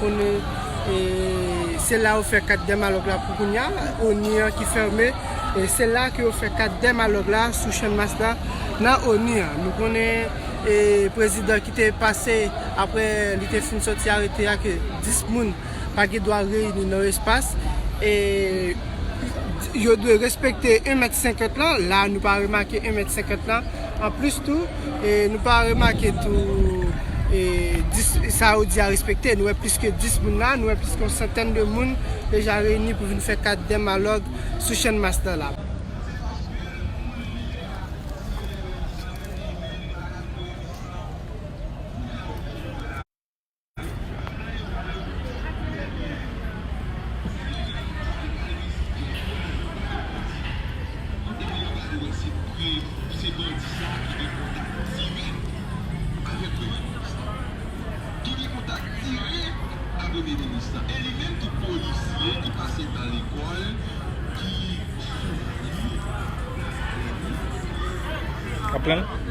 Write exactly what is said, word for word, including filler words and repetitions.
Konnen, e, se la yo fè kat dè malòg la pou kounye a, ONI an ki fèmen, e se la ke yo fè kat dè malòg la sou Channmas la nan ONI an. Nou konnen, e, prezidan ki te pase apre li te fin sòti arete a ke dis moun pa gen dwa reyini nan yon espas. E yo dwe respekte en mèt senkant lan. La, nou pa remake en mèt senkant lan. Anplis tou, e nou pa remake tou, e dis, sa yo di a respekte. Nou wè plis ke dis moun la, nou wè plis ke yon santèn de moun deja reyini pou vin fè kat dè malòg sou Channmas la. Genyen kontak dirèk a premye minis lan. E li menm ki polisye ki pase nan lekòl, ki soufri. Kaplan?